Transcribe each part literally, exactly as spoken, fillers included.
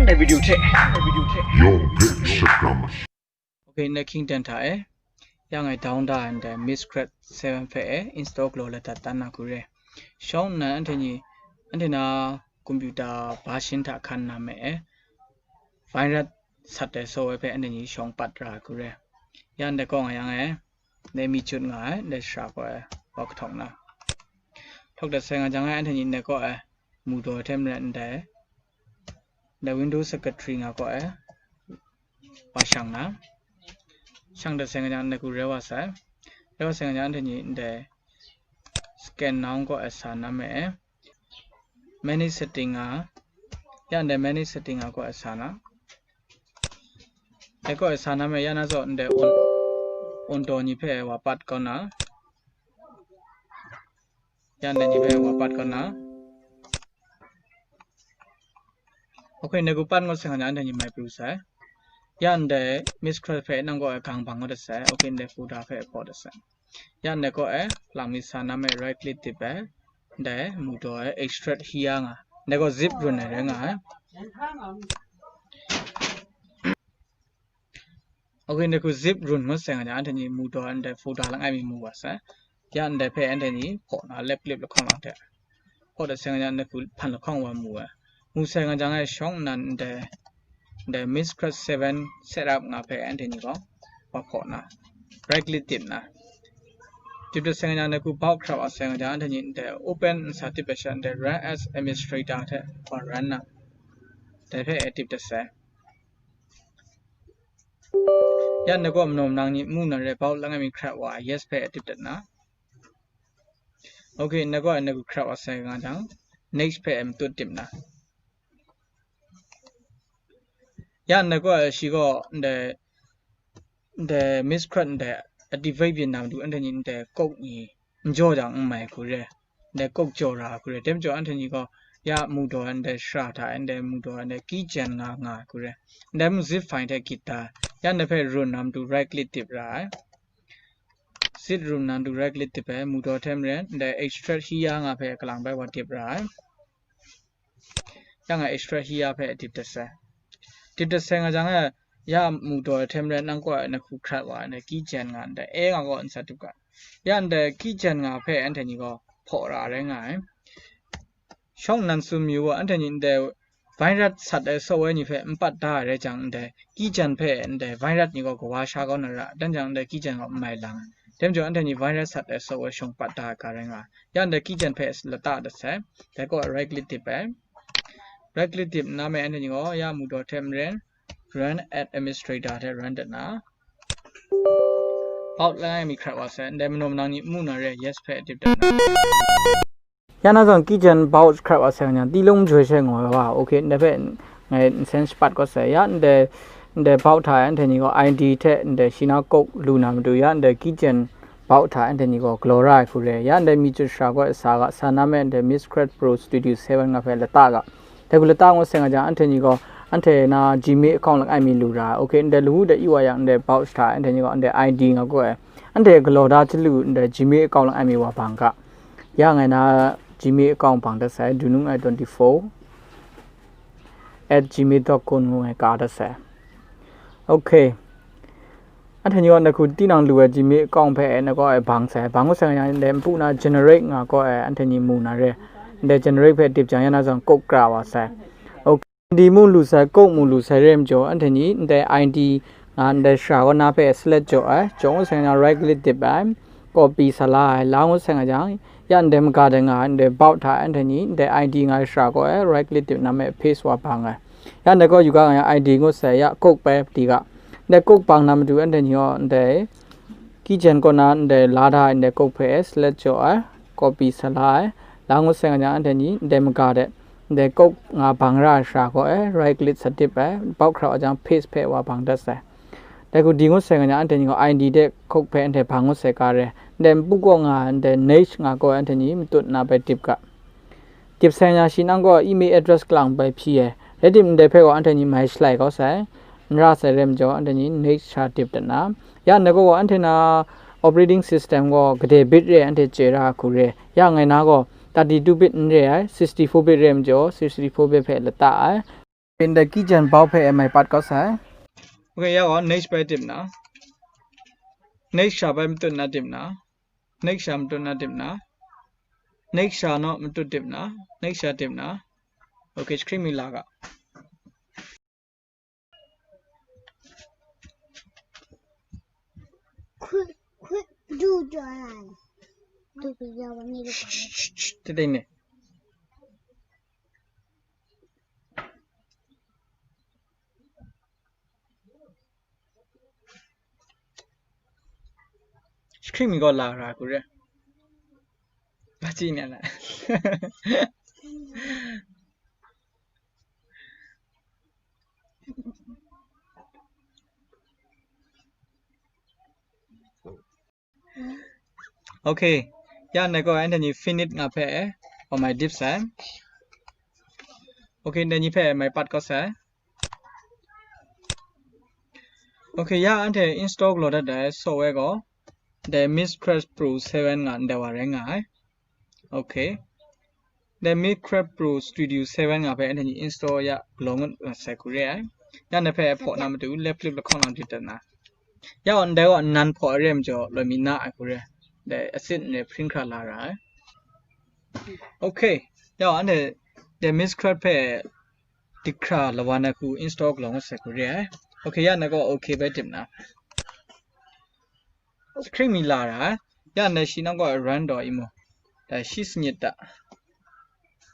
Video check. Video check. Yo, big shakam. Okay, ne Kingdom hta e. Yang ai down da and uh, Miscrack seven hpe e install galaw la dat dan na ku re. Shawng nnan anhte ni anhte na computer version hta hkan na me e. Virus sat ai software hpe anhte ni shawng pat ra ku re. Yan de kawng yang e. Ne mi chut nga e, ne shara kaw e, wa kahtawk na. Hkawk dat sai nga jang e, anhte ni ne kaw e, mu daw hte maren ndai. Ndai Windows secretary nga kaw e, wa shang na. Shang dat sai nga jang, ndai ku rewa sai. Rewa sai nga jang, anhte ni ndai scan now kaw e sa na me e. Manage setting nga, ya ndai manage setting nga kaw e sa na. Ndai kaw e sa na me ya na zaw ndai on, on daw ni hpe wa pat kaw na. Ya ndai ni hpe wa pat kaw na. Okay, ndai ku pat ngut sai nga jang ndai ni mai pru sai. Ya ndai Miscrack hpe nang kaw e gang bang ngut sai. Okay, ndai folder hpe hpaw dat sai. Ya ndai kaw e lang mi sa na me right click dip ai. Ndai mu daw e extract hia nga. Ndai kaw zip run ai rai nga ai. Okay, ndai ku zip run ngut sai nga jang, anhte ni mu daw ndai folder langai mi mu wa sai. Ya ndai hpe anhte ni hpaw na left click lahkawng lang hte. Hpaw dat sai nga jang, ndai ku hpan lahkawng wa mu ai. Mu sai nga jang e shawng nnan ndai, ndai Miscrack seven setup nga hpe anhte ni gaw wa hpaw na, right click dip na. Dip dat sai nga jang, ndai ku baut hkrap wa sai nga jang, anhte ni ndai open n sa dip ai sha, ndai run as administrator hte wa run na. Dai hpe e dip dat sai. Ya ndai gaw manaw manang ni mu na re, baut langai mi hkrap wa, yes hpe e dip dat na. Okay, ndai gaw ndai ku hkrap wa sai nga jang, next hpe e matut dip na. Ya ndai gaw shi gaw ndai, ndai Miscrack ndai activate byin na matu anhte ni ndai code ni n jaw jang n mai hku re. Ndai code jaw ra hku re. Dai majaw anhte ni gaw ya mu daw ai ndai shara hta e ndai mu daw ai ndai keygen nga nga hku re. Ndai mung zip file hte git da. Ya ndai hpe run na matu right click dip ra ai. Zip run na matu right click dip ai, mu daw hte maren ndai extract hia nga hpe kalang bai wa dip ra ai. Ya nga extract hia hpe dip dat sai. Dip dat sai nga jang e, ya mu daw ai hte maren nang kaw e na hku hkrat wa ai ndai keygen nga ndai e nga gaw n sa dip ga. Ya ndai keygen nga hpe anhte ni gaw hpaw ra ai rai nga ai. Shawng nnan tsun mayu gaw, anhte ni ndai virus sat ai software ni hpe n pat da ai rai jang, ndai keygen hpe ndai virus ni gaw kawa sha kau na ra, dan jang ndai keygen gaw n mai lang ai. Dai majaw anhte ni virus sat ai software shawng pat da ai ga rai nga ai. Ya ndai keygen hpe lata dat sai. Dai gaw right click dip ai. Right click dip nna me anhte ni gaw ya mu daw hte maren run as administrator hte run dat na. Baut langai mi hkrat wa sai. Ndai manaw manang ni n mu na re, yes hpe dip dat na. Ya na zawn keygen baut hkrat wa sai nga, ti lung majoi she ngaw ai wa, okay, ndai hpe ngai n sen shapat kawt sai. Ya ndai, ndai baut hta e anhte ni gaw I D hte ndai shi na code lu na matu, ya ndai keygen baut hta e anhte ni gaw galaw ra ai hku re. Ya ndai mi chut shara gaw sa ga, sa na me ndai Miscrack Pro Studio seven nga hpe lata ga. Dai hku lata ngut sai nga jang, anhte ni gaw anhte na Gmail account langai mi lu ra ai. Okay, ndai lawu dai i wa yang, ndai baut hta e anhte ni gaw ndai I D nga gaw ai. Anhte galaw da chyalu ndai Gmail account langai mi wa bang ga. Ya ngai na Gmail account bang dat sai, dunung ai twenty four at gmail dot com ngu ngai ka dat sai. Okay. Anhte ni gaw ndai hku tinang lu ai Gmail account hpe e na gaw e bang sai. Bang ngut sai nga yang, ndai npu na generate nga gaw e anhte ni mu na re. Ndai generate hpe dip jang, ya na zawn code kra wa sai. Okay. I D mung lu sai, code mung lu sai re majaw, anhte ni ndai I D nga ndai shara kaw na hpe select jaw ai. Jaw ngut sai nga jang right click dip ai. Copy sa la ai. La ngut sai nga jang, ya ndai maga dai nga ai, ndai baut hta e anhte ni ndai I D nga ai shara kaw e right click dip na me paste wa bang ai. Ya ndai gaw yu ga nga yang I D ngut sai, ya code bai padi ga. Ndai code bang na matu anhte ni gaw ndai keygen kaw na ndai la da ai ndai code hpe select jaw ai, copy sa la ai. La ngut sai nga jang, anhte ni ndai maga de, ndai code nga bang ra ai shara kaw e right click sa dip ai, baut hkra wa jang paste hpe wa bang dat sai. Dai hku di ngut sai nga jang, anhte ni gaw I D de code hpe anhte bang ngut sai ka re. Ndai npu kaw nga ai ndai next nga gaw e anhte ni matut na bai dip ga. Dip sai nga, shi nang gaw email address kalang bai hpyi ai. Rai tim, ndai hpe gaw anhte ni mai shalai kau sai. N ra sai re majaw, anhte ni next sha dip dat na. Ya ndai gaw anhte na operating system gaw gade bit re anhte chye ra hku re. Ya ngai na gaw thirty two bit n re ai, sixty four bit re majaw, sixty four bit hpe lata ai. Pin de ki jan bau phe mai pat ko sai. Okay, ya gaw next bai tip na. Next sha bai matut na tip na. Next sha matut na tip na. Next sha no matut tip na. Next sha tip na. Okay, screen mi la ga. Quick, quick, do John. Do John. Today ne. Screen mi gaw la ra ku re. Ba ci ne la. Okay. Ya, nai gaw anthony finish nga phe, o mai dip sai. Okay, nai ni phe mai pat ko sai. Okay, ya, anhte install galaw dat ai software gaw, the Mixcraft Pro seven nga ndai wa rai nga ai. Okay. The Mixcraft Pro Studio seven nga phe anthony install ya galaw ngut sai ku re ai. Ya, nai phe hpaw na matu left click lahkawng lang dip dat na. Ya, ndai gaw nan hpaw re majaw loi mi na ai ku re. Dai asit ne print hkra la ra ai. Okay. Ya, anhte the Mixcraft phe dihkra lawan ai hku install galaw ngut sai ku re ai. Okay, ya, nai gaw okay bai tip na. Screen mi la ra ai. Ya, nai shi nang gaw run daw i mu. Dai shi sanyit da.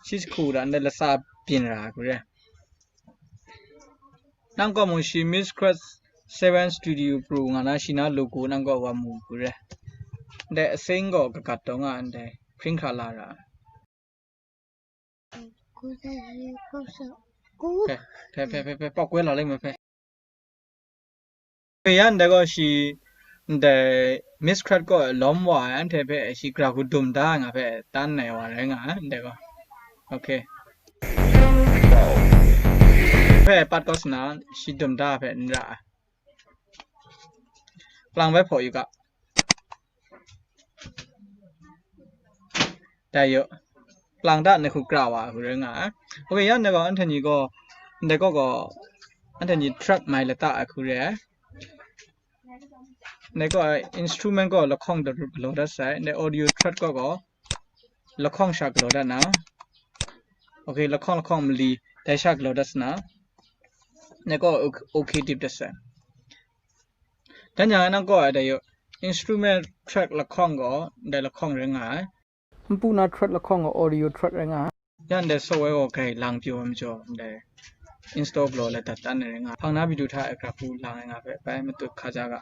Shi jahku da, ndai latsa byin ra ai ku re. Nang gaw mung shi Mixcraft seven Studio Pro nga na shi na logo nang gaw wa mu ku re. Ndai asing gaw kagat taw nga ndai print hkra la ra. Hpe, hpe, hpe, hpe, hpe, pawk koi la leng me hpe. Hpe yan ndai gaw shi, ndai Mixcraft gaw lawm wa ai anhte hpe shi gra hku dum da ai nga hpe tan ai wa rai nga ai, ndai gaw. Okay. Hpe pat kaw sa na, shi dum da ai hpe n ra ai. Lang bai hpaw yu ga. Dai yu. Lang da, nai hku kra wa ai hku rai nga ai. Okay, yan ndai gaw anthony gaw, ndai gaw gaw, anthony track mai lata ai hku re ai. Ndai gaw instrument gaw lahkawng da galaw dat sai. Ndai audio track gaw gaw lahkawng sha galaw dat na. Okay, lahkawng lahkawng mali dai sha galaw dat sa na. Ndai gaw ok, okay dip dat sai. Dan yang nang gaw ai dai yu, instrument track lahkawng gaw ndai lahkawng rai nga ai. Npu na track lahkawng gaw audio track rai nga ai. Yan dai software gaw gai lang pyaw ai majaw ndai install galaw lai dat tan ai rai nga ai. Hpang na video hta ai gra hku lang ai nga hpe bai matut hkaja ga.